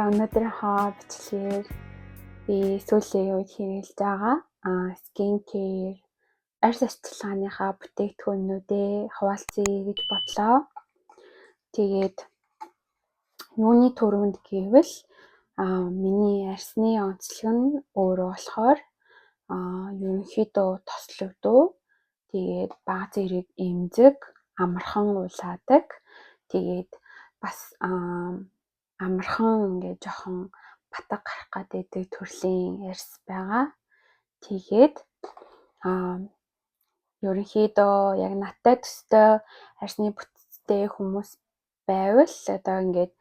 Өнөөдрийнхөө бичлэгээр би сүүлийн үед хэрэглэж байгаа skin care, арьс арчилгааныхаа бүтээгдэхүүнүүдээ хуваалцъя гэж бодлоо. Тэгээд юуны түрүүнд гэвэл миний арьсны онцлог нь өөрөө болохоор ерөнхийдөө тослогдуу. Тэгээд бага зэрэг эмзэг, амархан улаадаг. Тэгээд бас амархан ингээд жоохон батга гарах гэдэг төрлийн арьс байгаа. Тэгээд ерөнхийдөө яг надтай төстэй арьсны бүтцтэй хүмүүс байвал одоо ингээд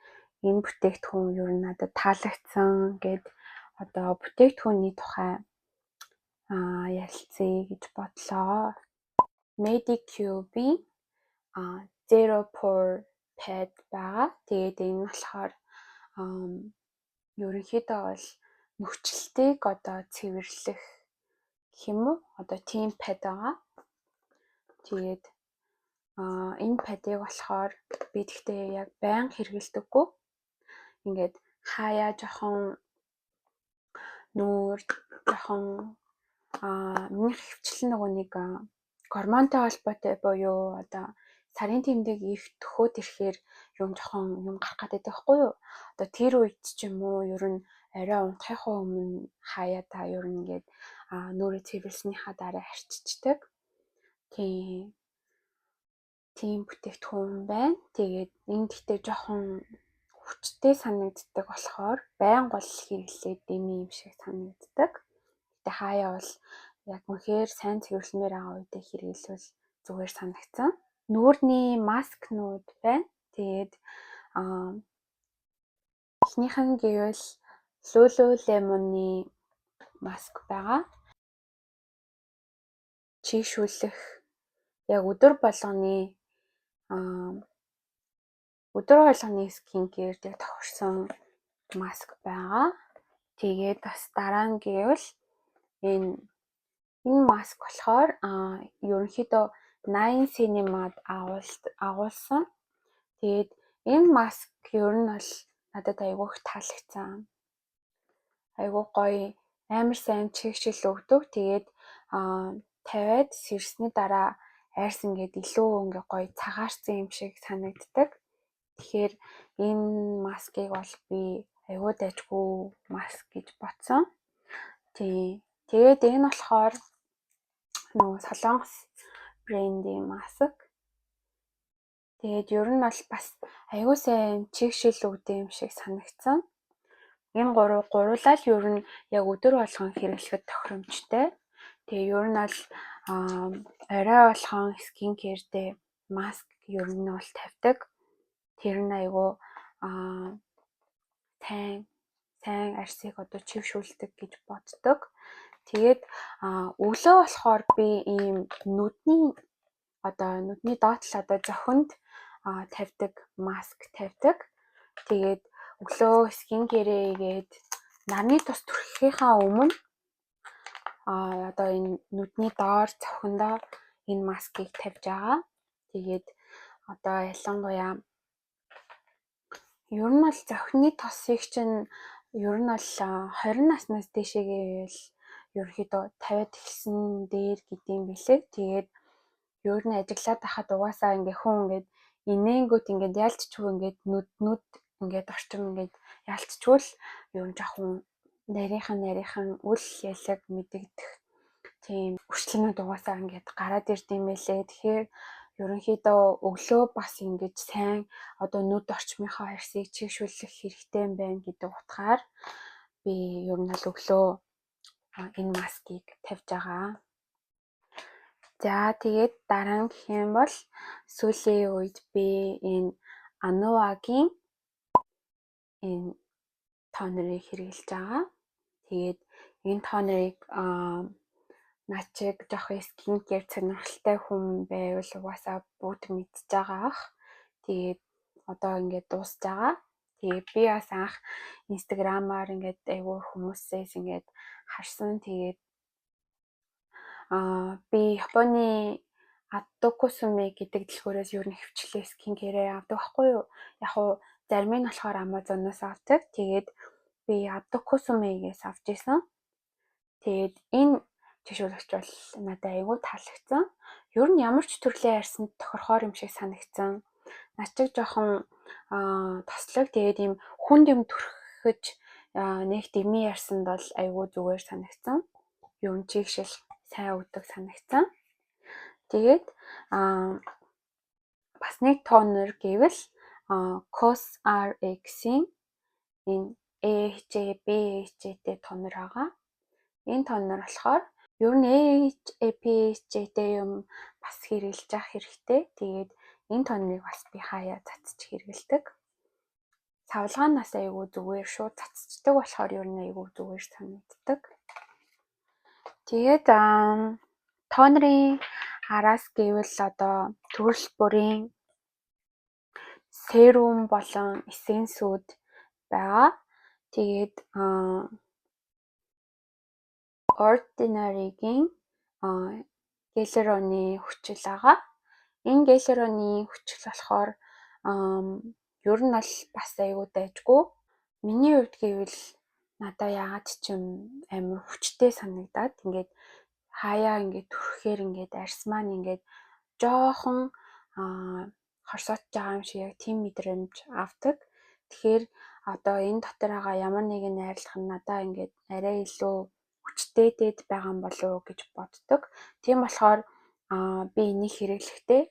энэ бүтээгдэхүүн ер нь надад таалагдсан гээд одоо бүтээгдэхүүний тухай ярилцъя гэж бодлоо. Medicube-ийн Zero Pore Pad байгаа. Тэгээд энэ нь болохоор ерөнхийдөө бол нүхчлэлтийг одоо цэвэрлэх гэх юм уу? Одоо тийм pad байгаа. Тэгээд энэ pad ыг болохоор би тэгтээ яг байнга хэрэглэдэггүй. Ингээд хаяа жоохон нүүр жоохон миний ихэвчлэн нөгөө нэг гормонтой холбоотой буюу одоо сарын тэмдэг их төхөөд ирэхээр юм жоохон юм гарах гэдэг байхгүй юу? Одоо тэр үед ч юм уу, ер нь орой унтахынхаа өмнө хаяа та ер нь ингээд нүүрээ цэвэрлснийхаа дараа арччихдаг. Тийм бүтээгдэхүүн байна. Тэгээд энэ гэхдээ жоохон хүчтэй санагддаг болохоор байнга бол хэрэглээд дэмий юм шиг санагддаг. Гэхдээ хаяа бол яг үнэхээр сайн цэвэрлэмээр байгаа үедээ хэрэглэвэл зүгээр санагдсан. Нүүрний маскнууд байна. Тэгээд эхнийх нь гэвэл Lululemon-ы маск байгаа. Чийгшүүлэх, яг өдөр болгоны skin care дээр тохирсон маск байгаа. Тэгээд бас дараа нь гэвэл энэ маск болохоор ерөнхийдөө Nine Cinema-д агуулсан. Тэгээд энэ маск ер нь бол надад айгүй их таалагдсан. Айгүй гоё, амар сайн чийгшил өгдөг. Тэгээд тавиад сэрсний дараа арьс ингээд илүү ингээ гоё цагаарсан юм шиг санагддаг. Тэгэхээр энэ маскыг бол би айгүй дажгүй маск гэж бодсон. Тий. Тэгээд энэ болохоор нөгөө Солонгос брендийн маск. Тэгээд ер нь бол бас айгүй сайн чийгшил өгдөг юм шиг санагдсан. Энэ гурав гуруулаа л ер нь яг өдөр болгон хэрэглэхэд тохиромжтой. Тэгээ ер нь бол орой болгон skin care дээр маск ер нь бол тавьдаг. Тэр нь айгүй сайн сайн арьсыг одоо чийгшүүлдэг гэж боддог. Тэгээд өглөө болохоор би ийм нүдний, одоо нүдний доод талд, одоо зохинд тавьдаг маск тавьдаг. Тэгээд өглөө skin care хийгээд нарны тос түрхэхийнхээ өмнө одоо энэ нүдний доор зохиндоо энэ маскыг тавьж байгаа. Тэгээд одоо ялангуяа ер нь бол зохины тосыг чинь ер нь бол 20 наснаас дээшээгээ л ерөнхийдөө тавиад эхэлсэн дээр гэдэг юм билээ. Тэгээд ер нь ажиглаад байхад угаасаа ингээ хүн ингээд инээнгүүт ингээд ялцчгүй ингээд нүд ингээд орчим ингээд ялцчгүй л ер нь жоохон нарийнхан нарийнхан үл ялаг мэдэгдэх тийм үрчлэнүүд угаасаа ингээд гараад ирд юм байлээ. Тэгэхээр ерөнхийдөө өглөө бас ингэж сайн одоо нүд орчмынхоо арьсыг чийгшүүлэх хэрэгтэй юм байна гэдэг утгаар би ер нь бол өглөө энэ маскыг тавьж байгаа. За, тэгээд дараа нь гэх юм бол сүүлийн үед би энэ Anua-гийн энэ toner ыг хэрэглэж байгаа. Тэгээд энэ toner ыг над шиг жоохон skin care сонирхолтой хүн байвал угаасаа бүгд мэдж байгаа бах. Тэгээд одоо ингээд дуусж байгаа. Тэгээд би бас анх Instagram-аар ингээд айгүй хүмүүсээс ингээд харсан. Тэгээд би Японы Atoll Cosme гэдэг дэлгүүрээс ер нь ихэвчлэн skin care авдаг байхгүй юу. Яг уу Зарим нь болохоор Amazon-оос авдаг. Тэгээд би Atokosme-гээс авч исэн. Тэгээд энэ чийгшүүлэгч бол надад айгүй таалагдсан. Ер нь ямар ч төрлийн арьсанд тохирохоор юм шиг санагдсан. Над чиг жоохон тослог, тэгээд ийм хүнд юм түрхэж нэг дэмий арьсанд бол айгүй зүгээр санагдсан. Юм чийгшил сайн өгдөг санагдсан. Тэгээд бас нэг toner гэвэл COSRX-ийн энэ AHA BHA-тэй toner байгаа. Энэ toner болохоор ер нь AHA BHA-тэй юм бас хэрэглэж явах хэрэгтэй. Тэгээд энэ toner ыг бас би хаяа цацж хэрэглэдэг. Савлгаанаас айгүй зүгээр, шууд цацчихдаг болохоор ер нь айгүй зүгээр санагддаг. Тэгээд toner ын араас гэвэл одоо төрөл бүрийн serum болон essence үүд байгаа. Тэгээд Ordinary-гийн гиалуроны хүчил байгаа. Энэ гиалуроны хүчил болохоор ер нь бол бас айгүй дайжгүй. Миний хувьд гэвэл надаа яагаад ч юм амар хүчтэй санагдаад, ингээд хаяа ингээд түрхэхээр ингээд арьс маань ингээд жоохон хорсоотж байгаа юм шиг яг тийм мэдрэмж авдаг. Тэгэхээр одоо энэ дотор байгаа ямар нэгэн найрлах нь надаа ингээд арай илүү хүчтэй байгаа юм болов уу гэж боддог. Тийм болохоор би энийг хэрэглэхдээ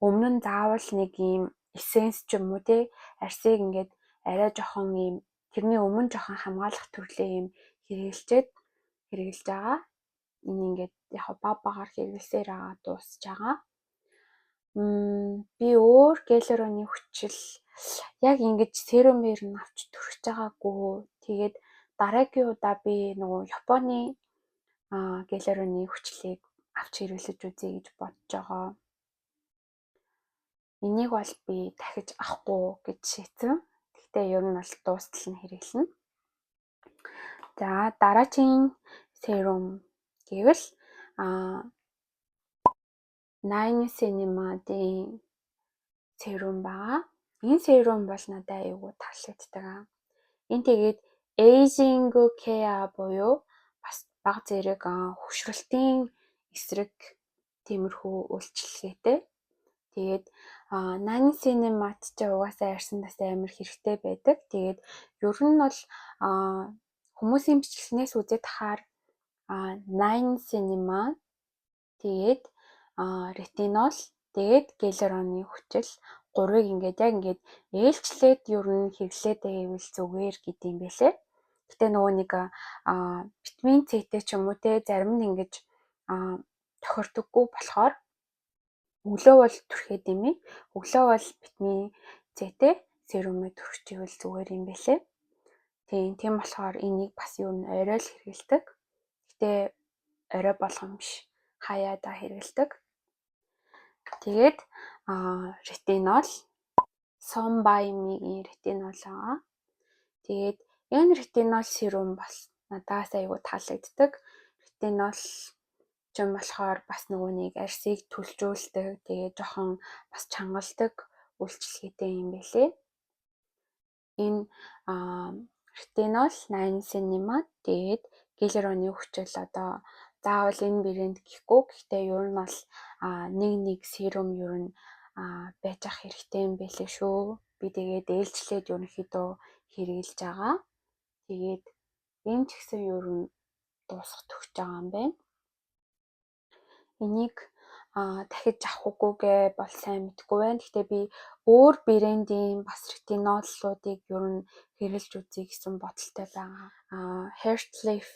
өмнө нь заавал нэг ийм essence ч юм уу, те, арьсыг ингээд арай жоохон ийм тэрний өмнө жоохон хамгаалах төрлийн юм хэрэглэчээд хэрэглэж байгаа. Энэ ингээд яг баг багаар хэрэглэсээр байгаа, дуусж байгаа. Би өөр гиалуроны хүчил яг ингэж serum ээр нь авч түрхэж байгаагүй. Тэгээд дараагийн удаа би нөгөө Японы гиалуроны хүчлийг авч хэрэглэж үзье гэж бодож байгаа. Энийг бол би дахиж авахгүй гэж шийдсэн. Гэхдээ ер нь бол дуустал нь хэрэглэнэ. За, дараагийн serum гэвэл Niacinamide-ийн serum байгаа. Энэ serum бол надад айгүй таалагддаг. Энэ тэгээд aging care буюу бас баг зэрэг хөгшрөлтийн эсрэг тиймэрхүү үйлчилгээтэй. Тэгээд Niacinamide ч угаасаа арьсанд бас амар хэрэгтэй байдаг. Тэгээд ер нь бол хүмүүсийн бичлэгнээс үзээд тахаар Niacinamide, тэгээд retinol, тэгээд гиалуроны хүчил гурвыг ингээд яг ингээд ээлжлээд ер нь хэрэглээд байвал зүгээр гэдэг юм байлээ. Гэтэ нөгөө нэг витамин C-тэй ч юм уу, те, зарим нь ингэж тохирдоггүй болохоор өглөө бол түрхэд юм ээ. Өглөө бол витамин C-тэй serum ээ түрхчихвэл зүгээр юм байлээ. Тийм болохоор энийг бас юу н орой л хэрэглэдэг. Гэтэ орой болгон биш. Хаяада хэрэглэдэг. Тэгээд retinol, Some By Mi-гийн retinol байгаа. Тэгээд энэ retinol serum бас надаас айгүй таалагддаг. Retinol ч юм болохоор бас нөгөө нэг арьсыг түлжүүлдэг, тэгээд жоохон бас чангалдаг үйлчилгээтэй юм байлээ. Энэ retinol, niacinamide, тэгээд гиалуроны хүчил одоо заавал энэ брэнд гэхгүй. Гэхдээ ер нь бол нэг нэг serum ер нь байж ах хэрэгтэй юм байлээ шүү. Би тэгээд ээлжлээд ерөнхийдөө хэрэглэж байгаа. Тэгээд энэ ч гэсэн ер нь дуусах төгсөж байгаа юм байна. Энийг дахиж авах үгүйгээ бол сайн мэдэхгүй байна. Гэхдээ би өөр брендийн бас retinol уудыг ер нь хэрэглэж үзье гэсэн бодолтой байгаа. Heartleaf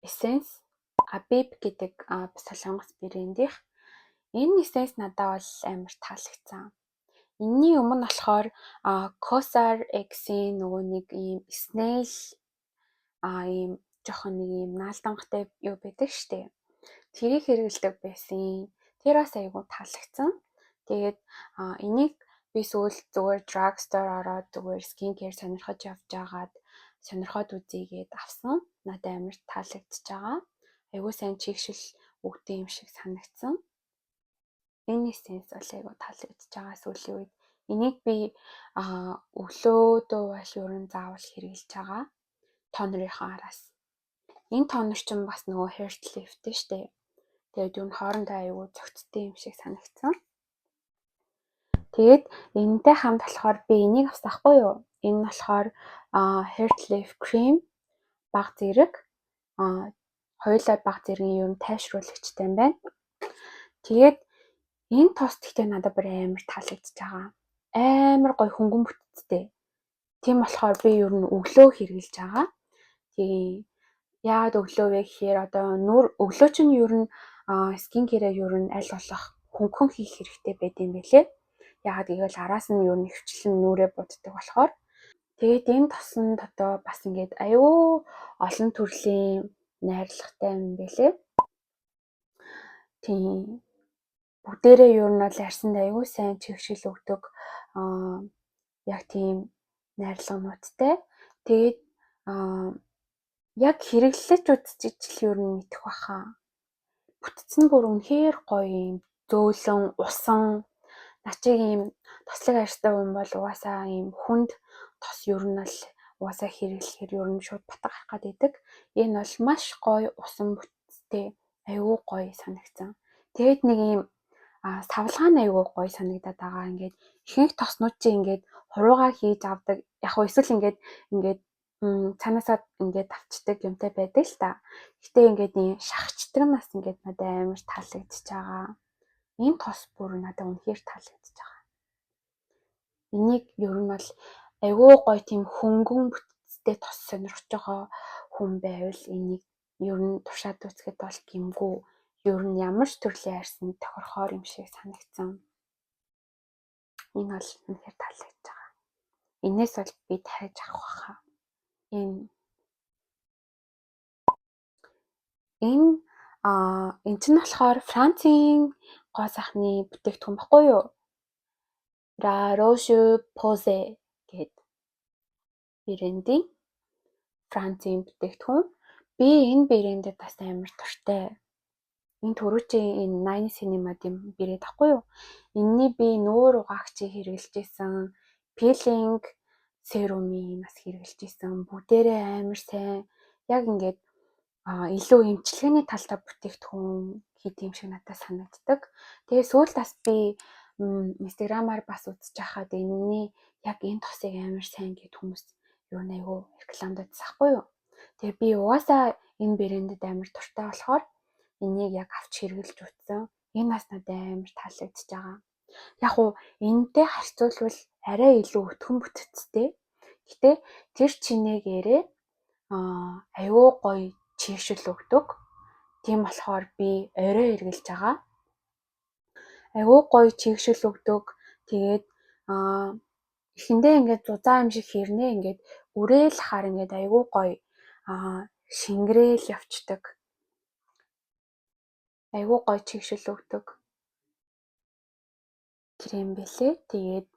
Essence Abib гэдэг солонгос брендийнх. Энэ essence надад бол амар таалагдсан. Энэний өмнө болохоор COSRX-ийн нөгөө нэг ийм snail ийм жоохон нэг ийм наалдангатай юу байдаг штэ. Тэрийг хэрэглэдэг байсан. Тэр бас айгүй таалагдсан. Тэгээд энийг би сүүлд зүгээр drug store ороод зүгээр skin care сонирхож явж байгаад сонирхоод үзье гээд авсан. Надад амар таалагдчихж байгаа. Айгүй сайн чийгшил өгдөг юм шиг санагдсан. Энэ essence бол айгүй таалагдчихж байгаа, сүүлийн үед Энийг би өглөөдөө бол ер нь заавал хэрэглэж байгаа. Toner ынхаа араас. Энэ toner чинь бас нөгөө Heart Lift шүү дээ. Тэгээд юу н хоорондоо аягүй зохицтой юм шиг санагдсан. Тэгээд энэтэй хамт болохоор би энийг авсан ахгүй юу? Энэ нь болохоор Heart Leaf Cream бага зэрэг, хоёулаа бага зэргийн ер нь тайвшруулагчтай юм байна. Тэгээд энэ тос гэхдээ надад бүр амар таалагдчихж байгаа. Амар гоё хөнгөн бүтцтэй. Тийм болохоор би ер нь өглөө хэрэглэж байгаа. Тэгээ яагаад өглөө вэ гэхээр одоо нүүр өглөө чинь ер нь skin care ер нь аль болох хөнгөн хийх хэрэгтэй байд юм билээ. Яагаад гэвэл араас нь ер нь ихэвчлэн нүүрээ буддаг болохоор. Тэгээд энэ тосон дотоо бас ингээд аюу олон төрлийн найрлагатай юм билээ. Тийм. Бүгдээрээ ер нь бол арьсанд аюу сайн чигшил өгдөг, яг тийм найрлагануудтай. Тэгээд яг хэрэглэж үзчихэж л ер нь мэдэх баха. Бүтц нь бүр үнэхээр гоё юм зөөлөн, усан. Начиг ийм тослог арьстай хүн бол угаасаа ийм хүнд тос ер нь л угаасаа хэрэглэхээр ер нь шууд батга гарах гээд байдаг. Энэ бол маш гоё усан бүтцтэй, аюу гоё санагдсан. Тэгээд нэг ийм савлгаа нь аюу гоё санагдаад байгаа. Ингээд ихэнх тоснууд чи ингээд хуруугаа хийж авдаг. Яг хөө эсвэл ингээд цаанаасаа ингээд авчдаг юмтай байдаг л та. Гэтэ ингээд нэг шахацдаг нь бас ингээд надад амар таалагдчихж байгаа. Энэ тос бүр надад үнэхээр таалагдчихж байгаа. Энийг ер нь бол айгүй гоё тийм хөнгөн бүтцтэй тос сонирхож байгаа хүн байвал энийг ер нь туршаад үзэхэд бол гэмгүй. Ер нь ямар ч төрлийн арьсанд тохирохоор юм шиг санагдсан. Энэ бол үнэхээр таалагдж байгаа. Энээс бол би тайж авах байхаа. Энэ чинь болохоор Францын гоо сайхны бүтээгдэхүүн баггүй юу? La Roche-Posay гээд брендийн Францын бүтээгдэхүүн. Би энэ брэндэд бас амар дуртай. Энэ түрүүчийн энэ Nine Cinema-ийн брэнд ахгүй юу? Энэний би нүүр угаагчийг хэрэглэж исэн, peeling serum ыг бас хэрэглэж исэн. Бүгдээрээ амар сайн. Яг ингээд илүү эмчилгээний талтай бүтээгдэхүүн хийдэг юм шиг надад санагддаг. Тэгээ сүүлд бас би Инстаграмаар бас үзэж байхад энэний яг энэ тосыг амар сайн гэд хүмүүс юу нэйгүү рекламдаад ахгүй юу. Тэгээ би угаасаа энэ брэндэд амар дуртай болохоор энийг яг авч хэрэглэж үзсэн. Энэ бас надад амар таалагдчихж байгаа. Яг уу энэтэй харьцуулбал арай илүү өтгөн бүтцтэй. Гэтэ тэр чинээгээрээ аюу гоё чийгшил өгдөг. Тийм болохоор би орой хэрэглэж байгаа. Аюу гоё чийгшил өгдөг. Тэгээд эхэндээ ингээд зузаан юм шиг хэрнээ ингээд үрээл хаар ингээд аюу гоё шингэрээл явцдаг. Аюу гоё чийгшил өгдөг крем бэлээ. Тэгээд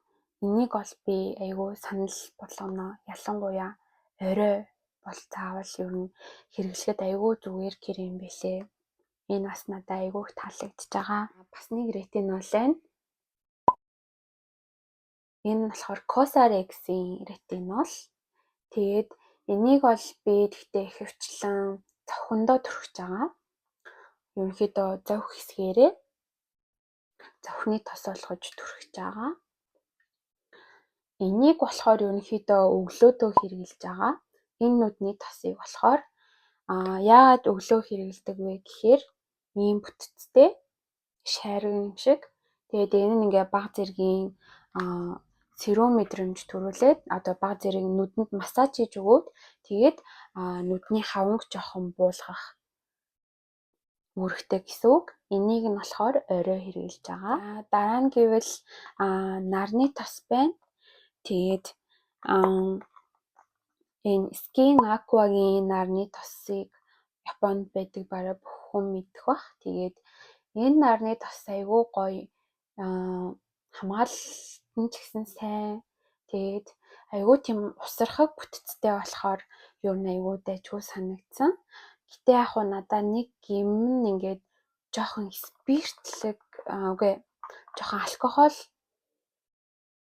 энийг бол би аюу санал болгоно. Ялангуяа орой бол заавал ер нь хэрэглэхэд аюу зүгээр крем бэлээ. Энэ бас надад аюу их таалагдчихж байгаа. Бас нэг ретинол байна. Энэ нь болохоор Cosrx-ийн ретинол. Тэгээд энийг бол би тэгтээ ихэвчлэн зовхондоо түрхэж байгаа. Ерөнхийдөө зовх хэсгээрээ зовхны тос болгож түрхэж байгаа. Энийг болохоор ерөнхийдөө өглөөдөө хэрэглэж байгаа. Энэ нүдний тосыг болохоор яагаад өглөө хэрэглэдэг вэ гэхээр ийм бүтцтэй шайраг юм шиг. Тэгээд энэ нь ингээ бага зэргийн serum мэдрэмж төрүүлээд одоо бага зэрэг нүдэнд массаж хийж өгөөд тэгээд нүдний хаванг жоохон буулгах үүрэгтэй гэсэн үг. Энийг нь болохоор орой хэрэглэж байгаа. Дараа нь гэвэл нарны тос байна. Тэгээд энэ Skin Aqua-гийн нарны тосыг Японд байдаг барай бүх хүн мэдэх бах. Тэгээд энэ нарны тос айгүй гоё, хамгаалалт нь ч гэсэн сайн. Тэгээд айгүй тийм усархаг бүтцтэй болохоор ер нь айгүй дайжгүй санагдсан. Гэтэ яг хуу надаа нэг юм нь ингээд жоохон спиртлэг, үгүй, жоохон алкогол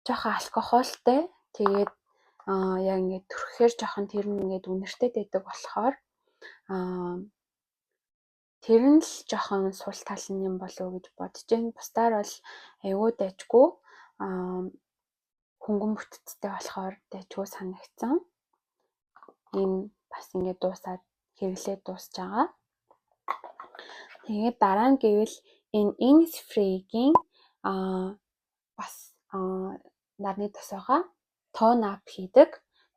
Жоохон алкогольтой. Тэгээд яг ингээд түрхэхээр жоохон тэр нь ингээд үнэртэй байдаг болохоор тэр нь л жоохон сул тал нь юм болов уу гэж бодож байна. Бусдаар бол айгүй дажгүй, хөнгөн бүтэцтэй болохоор дажгүй санагдсан. Энэ бас ингээд дуусаад хэрэглээд дуусж байгаа. Тэгээд дараа нь гэвэл энэ Innisfree-гийн бас нарны тос байгаа. Tone up хийдэг.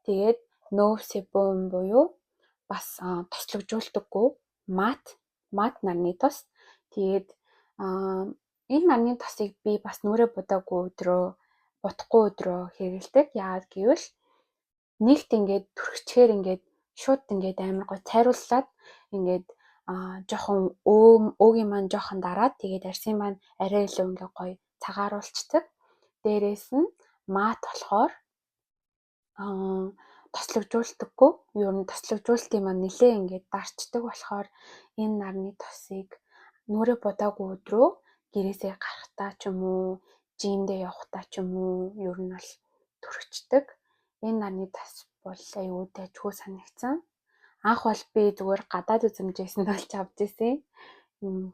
Тэгээд no sebum буюу бас тослогжуулдаггүй matte matte нарны тос. Тэгээд энэ нарны тосыг би бас нүүрээ будаагүй өдрөө, будахгүй өдрөө хэрэглэдэг. Яагаад гэвэл нэгт ингээд түрхчихээр ингээд шууд ингээд амар гой цайрууллаад, ингээд жоохон өөгийн маань жоохон дараад, тэгээд арьсын маань арай илүү ингээд гоё цагааруулцдаг. Дээрээс нь matte болохоор тослогжуулдаггүй. Ер нь тослогжуултын маань нэлээ ингээд дарчдаг болохоор энэ нарны тосыг нүүрээ будаагүй өдрөө гэрээсээ гарахдаа ч юм уу, gym дээ явахдаа ч юм уу ер нь бол түрхчихдэг. Энэ нарны тос бол аюу дажгүй санагдсан. Анх бол би зүгээр гадаад үзэмжээс нь олж авч ирсэн.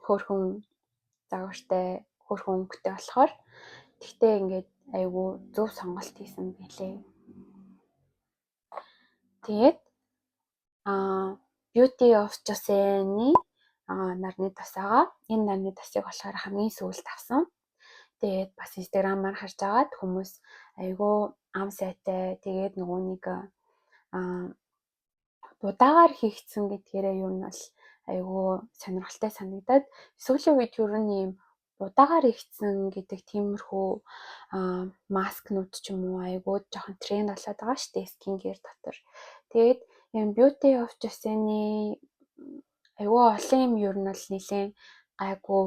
Хөөрхөн загвартай, хөөрхөн өнгөтэй болохоор. Тэгтээ ингээд айгүй зөв сонголт хийсэн билээ. Тэгээд Beauty of Joseon-ы нарны тос байгаа. Энэ нарны тосыг болохоор хамгийн сүүлд авсан. Тэгээд бас Instagram-аар харж агаад хүмүүс айгүй ам сайтай, тэгээд нөгөө нэг будаагаар хийгдсэн гэдгээрээ юу нь бол айгүй сонирхолтой санагдаад, сүүлийн үед ер нь ийм будаагаар хийгдсэн гэдэг тиймэрхүү маскнууд ч юм уу айгүй жоохон тренд болоод байгаа шүү дээ skin care дотор. Тэгээд юм Beauty of Joseon-ы айгүй олон юм ер нь бол нэлээд гайгүй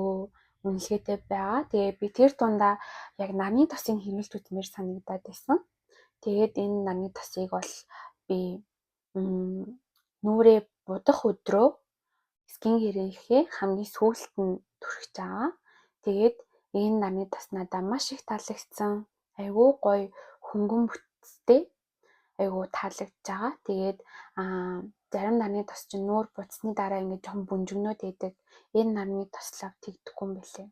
үнэлгээтэй байгаа. Тэгээ би тэр дундаа яг нарны тосыг хэрэглэж үзмээр санагдаад байсан. Тэгээд энэ нарны тосыг бол би нүүрээ будах өдрөө skin care-ийнхээ хамгийн сүүлд нь түрхэж байгаа. Тэгээд энэ нарны тос надад маш их таалагдсан. Айгүй гоё хөнгөн бүтэцтэй, айгүй таалагдж байгаа. Тэгээд зарим нарны тос чинь нүүр будсны дараа ингээд жоохон бөнжгөнөөд байдаг. Энэ нарны тослоо тэгдэхгүй юм билээ.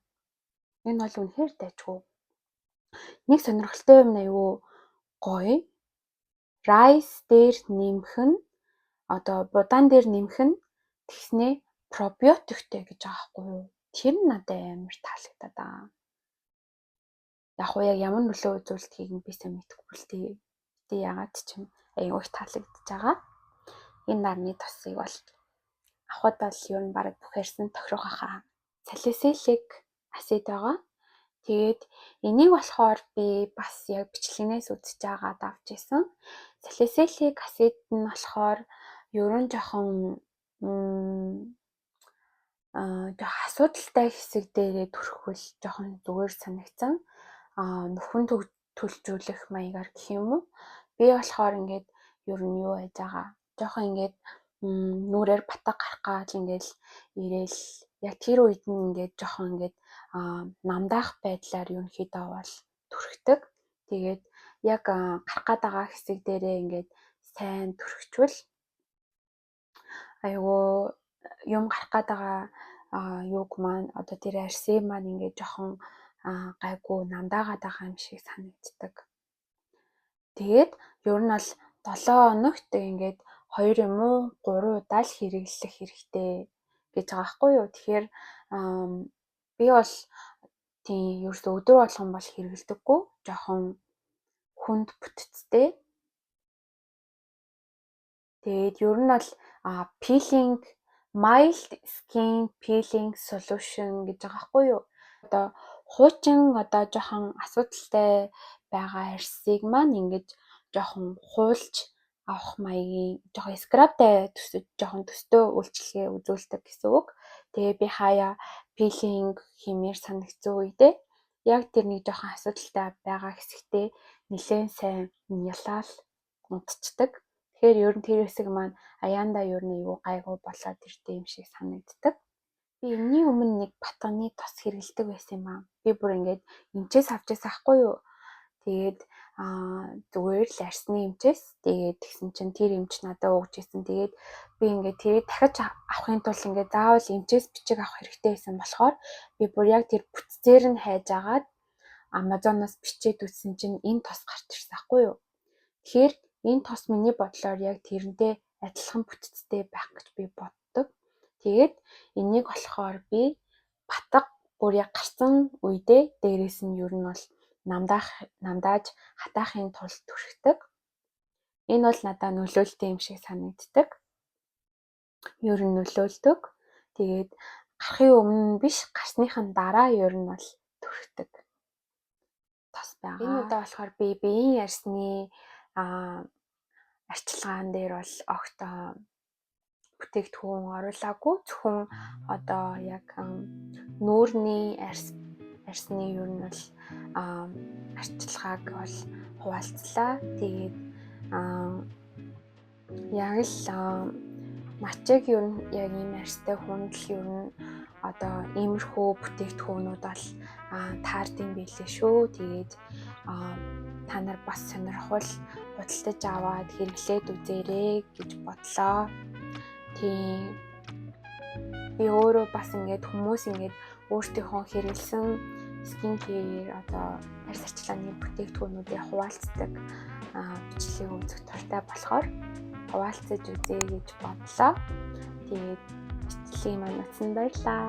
Энэ бол үнэхээр дажгүй. Нэг сонирхолтой юм нь айгүй гоё. Rice дээр нэмэх нь, одоо будаан дээр нэмэх нь тэгснээ пробиотиктэй гэж байгаа байхгүй юу? Тэр нь надад амар таалагдаад байгаа. Яг уу яг ямар нөлөө үзүүлдгийг нь би сайн мэдэхгүй л дээ. Гэтэ яагаад ч юм айгүй их таалагдж байгаа. Энэ нарны тосыг бол авахад бол ер нь бараг бүх арьсан тохирох хаа. Salicylic acid байгаа. Тэгээд энийг болохоор би бас яг бичлэгнээс үзэж байгаад авч исэн. Salicylic acid нь болохоор ер нь жоохон жоох асуудалтай хэсэг дээрээ түрхвэл жоохон зүгээр санагдсан. Нүхэн төлжүүлэх маягаар гэх юм уу. Би болохоор ингээд ер нь юу яаж байгаа. Жоохон ингээд нүүрээр батга гарах гал ингээл ирээл яг тэр үед нь ингээд жоохон ингээд намдаах байдлаар ерөнхийдөө бол түрхдэг. Тэгээд яг гарах гээд байгаа хэсэг дээрээ ингээд сайн түрхчихвэл айгүй юм гарах гээд байгаа юуг маань, одоо тэр арьсыг маань ингээд жоохон гайгүй намдаагаад байгаа юм шиг санагддаг. Тэгээд ер нь бол 7 хоногт ингээд 2 юм уу 3 удаа л хэрэглэх хэрэгтэй гэж байгаа байхгүй юу. Тэгэхээр би бол тийм ерөөсөө өдөр болгон бол хэрэглэдэггүй. Жоохон хүнд бүтэцтэй. Тэгээд ер нь бол peeling, mild skin peeling solution гэж байгаа байхгүй юу. Одоо хуучин одоо жоохон асуудалтай байгаа арьсыг маань ингэж жоохон хуулж авах маягийн, жоохон scrub тай төсөж, жоохон төстэй үйлчилгээ үзүүлдэг гэсэн үг. Тэгээ би хаяа peeling хиймээр санагдсан үедээ яг тэр нэг жоохон асуудалтай байгаа хэсэгтээ нэлээд сайн ялаал унтчихдаг. Тэгэхээр ер нь тэр хэсэг маань аяандаа ер нь айгүй гайгүй болоод ирдэг юм шиг санагддаг. Би энэний өмнө нэг батганы тос хэрэглэдэг байсан юм аа. Би бүр ингээд эмчээс авч байсан ахгүй юу. Тэгээд зүгээр л арьсны эмчээс, тэгээд тэгсэн чинь тэр эмч надад өгч ирсэн. Тэгээд би ингээд тэрийг дахиж авахын тулд ингээд заавал эмчээс бичиг авах хэрэгтэй байсан болохоор би бүр яг тэр бүтцээр нь хайж агаад Amazon-оос бичээд үзсэн чинь энэ тос гарч ирсэн байхгүй юу. Тэгэхээр энэ тос миний бодлоор яг тэрнтэй адилхан бүтцтэй байх гэж би боддог. Тэгээд энийг болохоор би батга бүр яг гарсан үедээ дээрээс нь ер нь бол намдаах намдааж хатаахын тулд түрхдэг. Энэ бол надад нөлөөлтэй юм шиг санагддаг. Ер нь нөлөөлдөг. Тэгээд гарахын өмнө биш, гарсныхан дараа ер нь бол түрхдэг тос байгаа. Энэ удаа болохоор би биеийн арьсны арчилгаан дээр бол огт бүтээгдэхүүн оруулаагүй. Зөвхөн одоо яг нүүрний арьсны ер нь бол арчилгааг бол хуваалцлаа. Тэгээд яг л начиг ер нь яг ийм арьстай хүнд л ер нь одоо иймэрхүү бүтээгдэхүүнүүд бол таардсан билээ шүү. Тэгээд та нар бас сонирхвол худалдаж аваад хэрэглээд үзээрэй гэж бодлоо. Тийм, би өөрөө бас ингээд хүмүүс ингээд өөрсдийнхөө хэрэглэсэн skin care, одоо арьс арчилгааны бүтээгдэхүүнүүдээ хуваалцдаг бичлэг үзэх дуртай болохоор хуваалцаж үзье гэж бодлоо. Тэгээд бичлэгийг маань үзсэн баярлалаа.